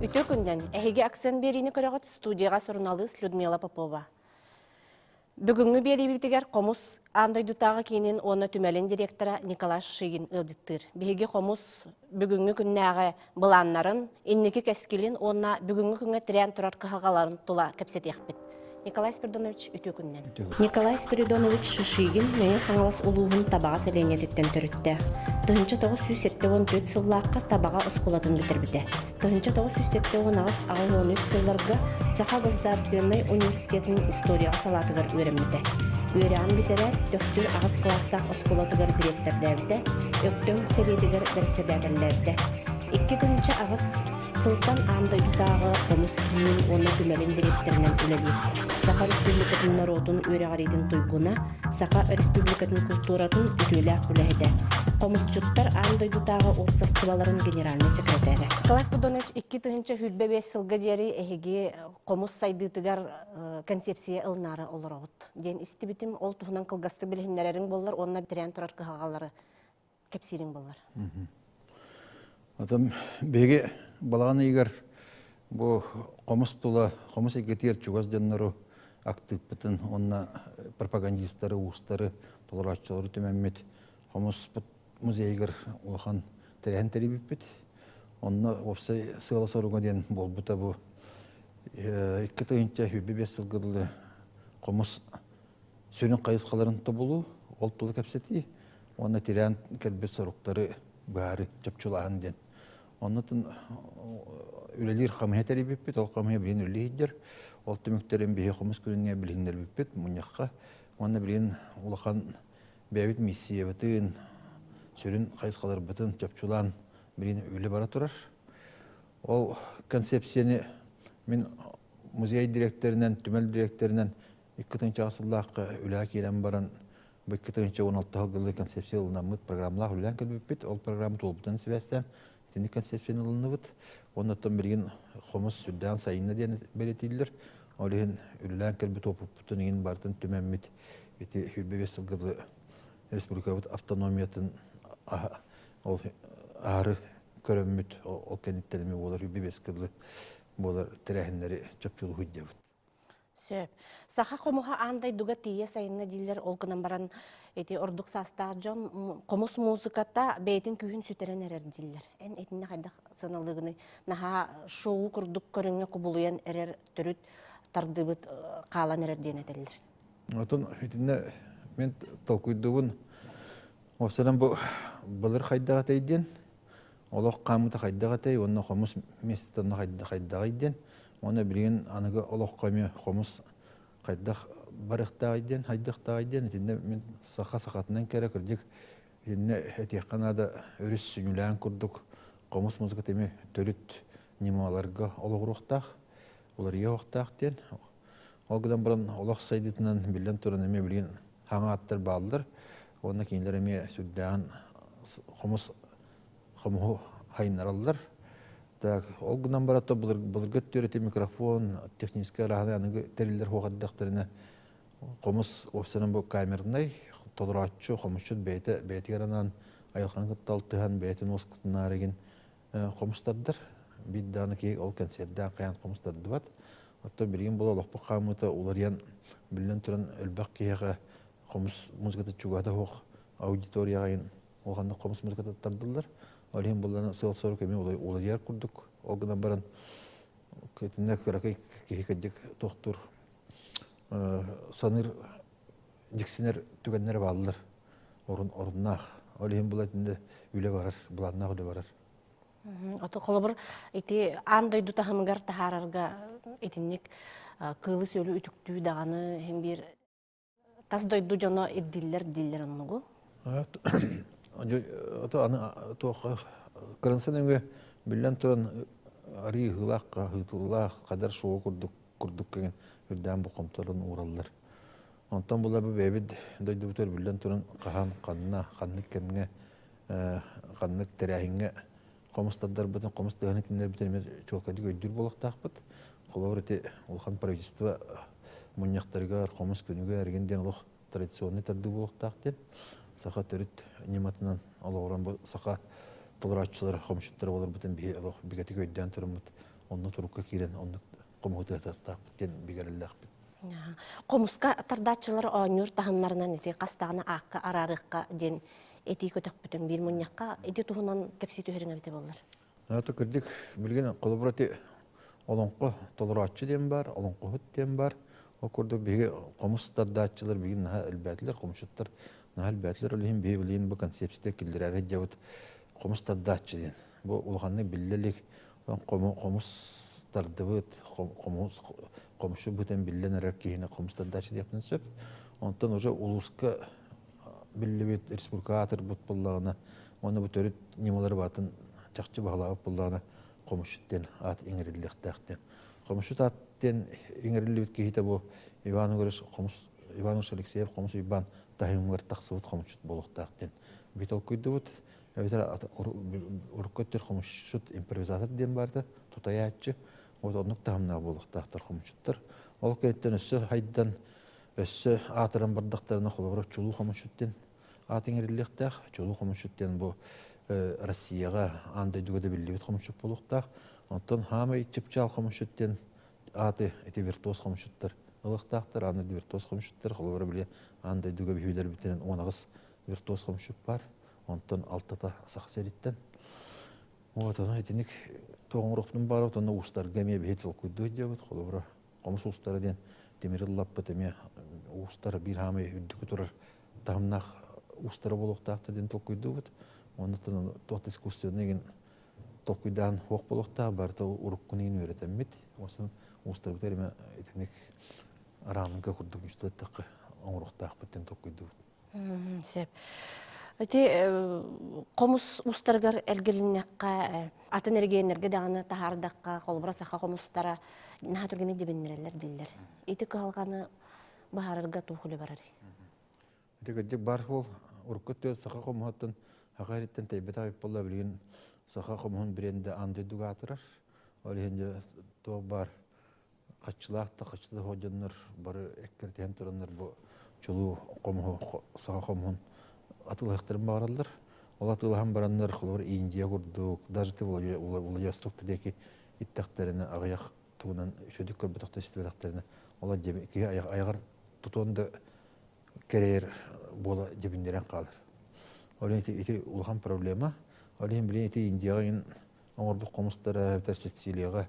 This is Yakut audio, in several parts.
Үтүө күннэн! Эһиги акцент биэриини көрөҕүт студияҕа суруналыыс Людмила Попова. Бүгүҥҥү биэриибитигэр Хомус аан дойдутааҕы киинин уонна түмэлин директора Николай Шигин ыалдьыттыыр. Биһиги хомус бүгүҥҥү күннээҕи былааннарын, инники кэскилин уонна бүгүҥҥү күҥҥэ тирээн турар кыһалҕаларын тула кэпсэтиэхпит. Николай Спиридонович, үтүө күнүнэн. Николай Спиридонович Шишигин Мэҥэ Хаҥалас улууһун Табаҕа сэлиэнньэтиттэн төрүттээх. 1974 сыллаахха Табаҕа оскуолатын бүтэрбитэ. 1978-83 сылларга Саха государственнай университетын историяҕа салаатыгар үөрэммитэ. Үөрэҕин бүтэрээт, Төхтүр аҕыс кылаастаах оскуолатыгар дириэктэрдээбитэ, Өктөм сэбиэтигэр бэрэссэдээтэллээбитэ. 2008 сылтан аан дойдутааҕы хомус киинин уонна түмэлин дириэктэринэн үлэлиир. Саха Республикатын норуотун үөрэҕириитин туйгуна, Саха Республикатын култууратын үтүөлээх үлэһитэ, хомусчуттар аан дойдутааҕы уопсастыбаларын генеральнай секретарэ. Николай Спиридонович, 2025 сылга диэри эһиги хомус сайдыытыгар концепция ылынаары олороҕут диэн истибитим. Ол туһунан кылгастык билиһиннэрэриҥ буоллар уонна тирээн турар кыһалҕалары кэпсиириҥ буоллар. Отон биһиги балаҕан ыйыгар бу хомус тула, хомус эйгэтигэр чугас дьоннору актыыппытын уонна пропагандистары, уустары, толорооччулары түмэммит хомуспут музейыгар улахан тэрээһин тэрийбиппит. Онно уопсай сыала-соруга диэн буолбута бу 2025 сылга дылы хомус сүрүн хайысхаларын тобулуу, ол тула кэпсэтии уонна тирээн кэлбит соруктары быһаарыы, чопчулааһын диэн. Оннотун үлэлиир хамыһа тэрийбиппит, ол хамыһа билигин үлэлии сылдьар. Ол түмүктэрин биһи хомус күнүнгэ билиһиннэрбиппит мунньахха. Уонна билигин улахан бэйэбит миссиябытын, сүрүн хайысхаларбытын чопчулаан билигин үлэ бара турар. Ол концепцияны мин музей дириэктэринэн, түмэл дириэктэринэн 2000 сыллаахха үлэҕэ киирэн баран бу 2016 сылгылыы концепция ылынаммыт программалаах үлэлээн кэлбиппит. Ол программа туолбутун сибээстээн итинник концепцияны ылынныбыт. Уонна оттон билигин хомус сүрдээх сайынна диэн бэлиэтииллэр. Ол иһин үлэлээн кэлбит уопуппутун иҥин барытын түмэммит ити 25 сылгылыы республикабыт автономиятын ол аһары көрөммүт ол кэнниттэн эмиэ буолар 25 кылы буолар тэрээһиннэри чопчулуһуй диэбит. Сөп. Саха хомуһа аан дойдуга тиийэ сайынна дииллэр, ол гынан баран ити ордук саастаах дьон хомус музыката бэйэтин күүһүн сүтэрэн эрэр дииллэр. Эн итиннэ хайдах сыаналыыгыный? Наһаа шоу курдук көрүҥҥэ кубулуйан эрэр төрүт тардыыбыт хаалан эрэр диэн этэллэр. Отон итиннэ мен толкуйдуубун. Уопсайынан бу былыр хайдах этэй диэн олох хаамыыта хайдах этэй уонна хомус миэстэтэ онно хайдаҕый диэн уонна билигин аныгы олоххо эмиэ хомус хайдах барыахтааҕый диэн хайдахтааҕый диэн итиннэ мин саха сахатынан кэрэ кырдьык итиннэ этиэххэ наада өрүс сүньүлээн курдук хомус музыката эмиэ төрүт ньымаларга олоҕуруохтаах уларыйыахтаах диэн ол гынан баран олох сайдыытынан биллэн туран эмиэ билигин хаҥа аттар бааллар уонна кинилэр эмиэ сүрдээҕин хомус хомуһу хайыннараллар. Так, ол гынан баран былыргы өттүгэр микрофон, техническэй арааһынай аныгы тэриллэр суох эрдэхтэринэ хомус уопсайынан бу камернай, толорооччу, хомусчут бэйэтэ бэйэтигэр анаан айылҕаны кытта алтыһан бэйэтин уоскутунаары игин хомус тардар. Биир даҕаны киһи ол кэнсиэрдээн хайаан хомус тардыбат. Оттон билигин була олохпут хаамыыта уларыйан, биллэн туран элбэх киһиэхэ хомус музыката чугаһа суох аудиторияҕа улаханнык хомус музыката тардыллар. Ол иһин буллана сыал-сорук эмиэ уларыйар курдук. Ол гынан баран итиннэ кыракый киһи кырдьык тохтуур саныыр дьиксинэр түгэннэрэ бааллар. Орун оруннаах. Ол иһин була итиннэ үлэ барар, былааннаах үлэ барар. Ото холобур ити аан дойду таһымыгар таһаарарга итинник кыылы-сүөлү үтүктүү даҕаны иһин биир Тас дойду дьоно ирдииллэр дииллэр оннугу. Ото аны туохха кырынса нөҥүө биллэн туран арыы ыһыылаах, хаһыытыллаах, хадар шоу курдук курдук кэлин үрдээн болҕомтолорун уураллар. Онтон була бу бэйэбит дойдубутугар биллэн туран хаһан, ханна, ханнык кэмҥэ, ханнык тэрээһиҥҥэ хомус тардарбытын, хомус тыаһын итиннэрбитин эмиэ чуолкайдык өйдүүр буолуохтаахпыт. Холобур, ити улахан правительство мунньахтарыгар, хомус күнүгэр эргин диэн олох традиционный тардыы буолуохтаах диэн саха төрүт ньыматынан олоҕуран бу саха толорооччулара хомусчуттара буоларбытын биһи олох бигэтик өйдөөн туруммут онно турукка киирэн оннук хомуһу тыатыахтаахпыт диэн бигэ эрэллээхпит. Хомуска тардааччылар оонньуур таһымнарынан ити хас даҕаны аакка араарыахха диэн этии көтөхпүтүм биир мунньахха ити туһунан кэпсии түһэриҥ эбитэ буоллар. Ата кырдьык билигин холобура ити олоҥхо толорооччу диэн баар, олоҥхоһут диэн баар. Ол курдук биһиги хомус тардааччылар билигин наһаа элбээтилэр, хомусчуттар наһаа элбээтилэр. Ол иһин биһи билигин бу концепцията киллэрээри сылдьабыт хомус тардааччы диэн. Бу улаханнык биллэ илик хомус тардыбыт, хомус хомусчут бытан биллэн эрэр киһини хомус тардааччы диэхпин сөп. Онтон уже улууска биллибит республика аатырбыт буоллаҕына уонна бу төрүт ньымалары барытын чахчы баһылаабыт буоллаҕына хомусчут диэн аат иҥэриллиэхтээх диэн. Хомусчут аат диэн иҥэриллибит киһитэ бу Иван Егорович Хомус Иван Егорович Алексеев Хомус Уйбаан таһымыгар тахсыбыт хомусчут буолуохтаах диэн би толкуйдубут. Эбэтэр урукку өттүр хомусчут импровизатор диэн баарда тутайааччы. Вот оннук таһымнаах буолуохтаахтар хомусчуттар. Ол кэнниттэн өссө хайдан өссө аатыран бардахтарына холобура чулуу хомусчут диэн аат иҥэриллиэхтээх. Чулуу хомусчут диэн бу Россияҕа аан дойдуга да биллибит хомусчут буолуохтаах. Оттон хаамай чыпчаал хомусчут диэн ааты ити виртуоз хомусчуттар ылыахтаахтар. Аан дойду виртуоз хомусчуттар холобура били аан дойдуга биһиилэрбитинэн 18 виртуоз хомусчут баар. Онтон алтата Саха сириттэн. Вот ону итинник тоҕоҥорохпутун баар онно уустарга эмиэ биһи толкуйдуу сылдьабыт. Холобура хомус уустара диэн тимир ыллаппыт эмиэ уустар биир хаамай үрдүкү турар таһымнаах уустара буолуохтаахтар диэн толкуйдуубут. Оннуттан туох да искусственный игин толкуйдаан суох буолуохтаах, барыта уруккуну игин үөрэтэммит. Осон уустарбыт эмэ итинник араанга курдук мүчтэттэххэ оҥоруохтаахпыт диэн толкуйдуубут. Сөп. Ити хомус устарыгар эргилиннэххэ, атын эрэгийиэннэргэ даҕаны таһаардахха, холобура саха хомустара наһаа түргэнник дьэбиннэрэллэр дииллэр. Ити кыһалҕаны быһаарарга туох үлэ барарый? Ити кырдьык бар суол. Урукку өттүгэр саха хомуһуттан саха ириттэн тэйбэтэх эбит буолла билигин саха хомуһун брендэ аан дойдуга аатырар. Ол иһин дьэ туох баар хаччылаах да хаччылаах суох дьоннор бары эккирэтиһэн тураннар бу чулуу хомуһу саха хомуһун атыылаһыахтарын баҕараллар. Ол атыылаһан бараннар холобур Индия курдук даже ты Владивосток диэки иттэхтэринэ аҕыйах тугунан үчүгэйдик көрбөтөхтөр истибэтэхтэринэ ол киһи айаҕар тутуон да кэрэйэр буола дьэбиннэрэн хаалар. Ол ити, ити улахан проблема. Ол иһин билин ити Индияҕа оҥорбут хомустара эбэтэр Сицилияҕа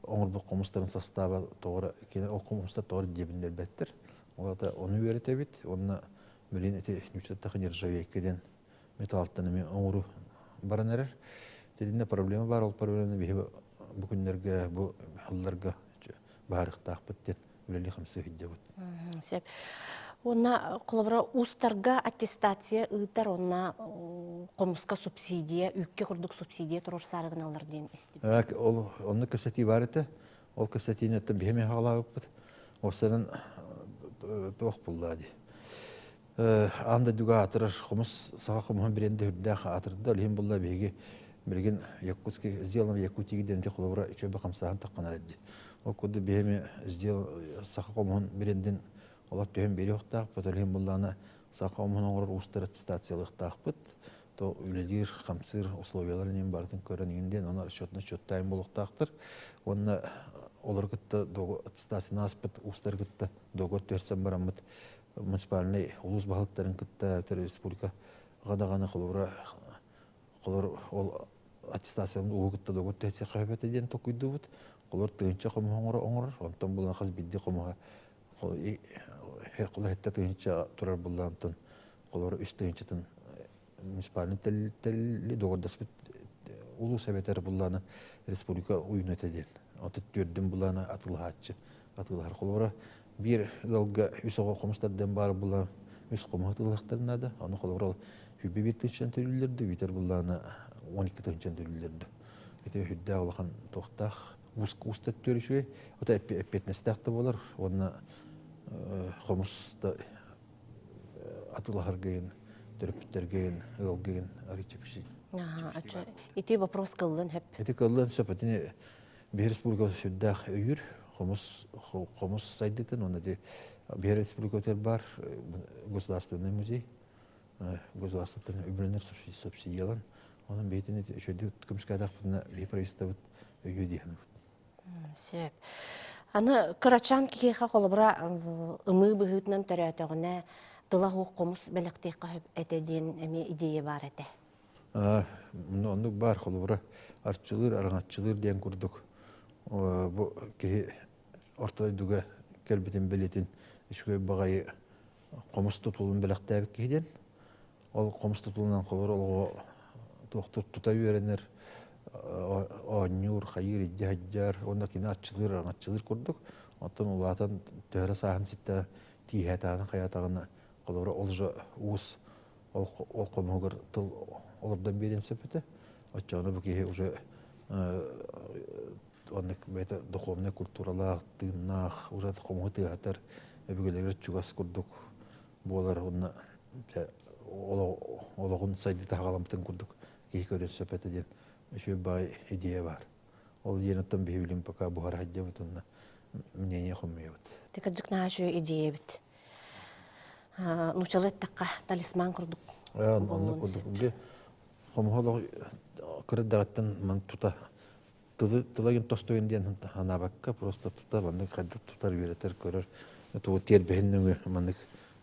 оҥорбут хомустарын састааба тоҕо кинилэр ол хомустар тоҕо диэбиннэрбэттэр. Ол аата ону үөрэтэбит уонна билин ити ньуччаттаах нержавейка диэн металлтан эмиэ оҥоруу баран эрэр. Итиннэ проблема баар, ол проблеманы биһи бу күннэргэ, бу сылларга баһарыахтаахпыт диэн үлэлии-хамсыы сылдьабыт. Сөп. Уонна холобура уустарга аттестация ыытар уонна хомуска субсидия, үүккэ курдук субсидия туруорсаары гыналлар диэн истибит. Ол онно кэпсэтии баар этэ. Ол кэпсэтиини оттон биһи эмиэ хаалаабыппыт. Уопсайынан туох буллаа дии. Аан дойдуга аатырар хомус саха хомуһун бренди үрдээх аатырда. Ол иһин булла биһиги билигин Якутский сделано в Якутии диэн холобура үчүгэй хамсааһын таххан эрэр дии. Ол курдук биһи саха хомуһун брендин олох түһэн биэриэхтаахпыт. Ол иһин буллаана саха хомуһун оҥорор уустар аттестациялыахтаахпыт. То үлэлиир, хамсыыр условияларын иһин барытын көрөн иһин диэн ону расчетно счеттаайын буолуохтаахтар. Уонна олору кытта аттестацияны ааспыт уустары кытта договор түһэрсэн бараммыт муниципальнай улуус баһылыктарын кытта республикаҕа даҕаны холобура холор ол аттестацияны ууһу кытта договор түһэрсиэххэ сөп этэ диэн толкуйдуубут. Холор тыһыынча хомуһу оҥорор, онтон булан хас биирдии хомуһа холор хэттэ тыһыынча турар булла онтон холор үс тыһыынчатын муниципальный тэрили доҕордоспут улуус эбэтэр буллааны республика уйуну этэ диэн. Отут түөрдүн буллааны атыылаһааччы атыылаһар. Холобура биир ыалга үс оҕо хомус тардан баар була үс хомуһу атыылаһахтарын наада. Ону холобура ол 101 тыһыынчан төлүүллэр бүтэр буллааны 12 тыһыынчан төлүүллэр Ити үрдээх улахан туохтаах уус да өттүгэр үчүгэй, ото эппиэтинэстээх да буолар уонна хомус да атыылаһаргын, төрөппүттэргин, ыалгын арый чэпчи. Ити вопрос кыллын хөп. Ити кыллын сөп. Итини биһи республика сүрдээх өйүүр. хомус хомус сайдыытын уонна ити биһиги республикабытыгар баар государственный музей государствоттан үбүлэнэр субсидиялан онон бэйэтин үчүгэйдик көмүскээтэхпитинэ биһи правительствобыт өйүө дии саныыбыт. Сөп. Аны кырачаан киһиэхэ холобура ымыы быһыытынан төрөөтөҕүнэ тыла суох хомус бэлэхтиэххэ сөп этэ диэн эмиэ идея баар этэ. Оннук баар холобура арчылыыр, араҥаччылыыр диэн курдук бу киһи орто дойдуга кэлбитин бэлиэтин үчүгэй баҕайы хомус тутулун бэлэхтээбит киһи диэн. Ол хомус тутулунан холобур олоҕу туохтур тута үөрэнэр, оонньуур, хайыыр, илдьэ сылдьар уонна кини арчылыыр, араҥаччылыыр курдук. Оттон улаатан төһө сааһын ситтэ тииһээтэҕинэ хайаатаҕына холобура ол же уус ол ол хомуһугар тыл олордон биэриэн сөп этэ. Оччоҕуна бу киһи уже оннук бэйэтэ духовнай культуралаах, тыыннаах, уже хомуһу тыаһатар, өбүгэлэригэр чугас курдук буолар уонна олоҕун сайдыыта хаҕаламмытын курдук киһи көрүөн сөп этэ диэн үчүгэй баай идея баар. Ол диэн оттон биһи билим пока буһара сылдьабыт уонна мнение хомуйабыт. Кырдьык наһаа үчүгэй идея эбит. Нууччалыы эттэххэ талисман курдук. Оннук курдук. Хомуһу олох кырдьаҕыттан ман тута тылы тыла тостуйун диэн санаабакка просто тута маннык хайдах тутар үөрэтэр көрөр тугу тиэрбэһин нөҥүө маннык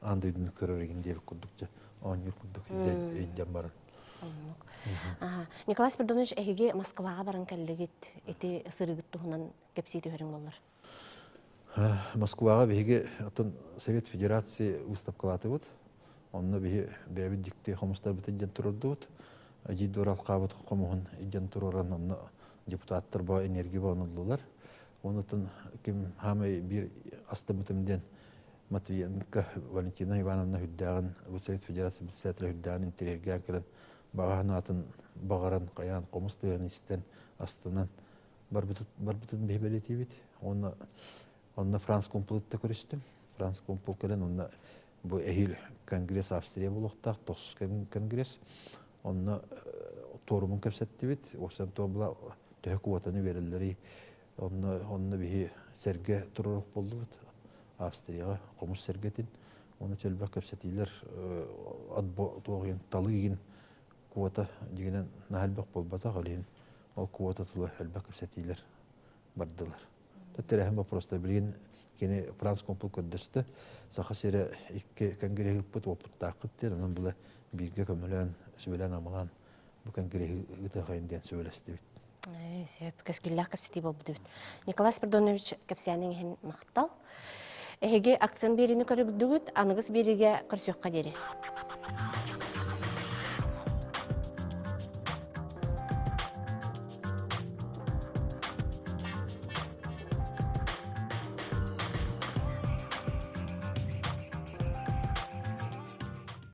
аан дойдуну көрөр игин диэбит курдук дьэ оонньуур курдук өйдөөн баран. Николай Спиридонович эһиги Москваҕа баран кэллигит ити сырыыгыт туһунан кэпсии түһэриҥ буоллар. Москваҕа биһиги оттон Совет Федерации выставкалаатыбыт. Онно биһи бэйэбит дьикти хомустарбытын диэн туруордубут. Эдьиий Дора алхаабыт хомуһун илдьэн туруоран онно депутаттар бо энергия онуллулар. Онутун ким хаамай биир астыммытым диэн Матвиенко Валентина Ивановна үрдээҕин Совет Федерация председателэ үрдээҕин интэриэһиргээн кэлэн баҕа санаатын баҕаран хайаан хомус тыаһын истэн астынан барбытын биһи бэлиэтиибит. Уонна онно Франц Кумпулытта көрүстүм. Франц Кумпул кэлэн онно бу эһиил конгресс Австрия буолуохтаах, тохсус конгресс. Онно туорумун кэпсэттибит. Уопсайан туобула төһө квотаны берэллэрий. Онно онно биһи сэргэ туруоруох буоллубут. Австрияҕа хомус сэргэтин. Уонна чөлбөх кэпсэтиилэр туох талыы квота дьиҥинэн наһаа элбэх буолбатах, ол иһин ол квота тула элбэх кэпсэтиилэр бардылар. Тэрээһин боппуруоста билигин кини Франц Компул көрдөстө. Саха сирэ икки конгреһы ыыппыт уопуттааххыт диэн, онон була бииргэ көмөлөөн, сүбэлээн-амалаан бу конгреһы ыытыахайын диэн сүбэлэстибит. Сөп, кэскиллээх кэпсэтии буолбут эбит. Николай Спиридонович кэпсээниҥ иһин махтал. Эһиги акцент биэриини көрүбүдүгүт, аныгыс биэриигэ көрсүөххэ диэри.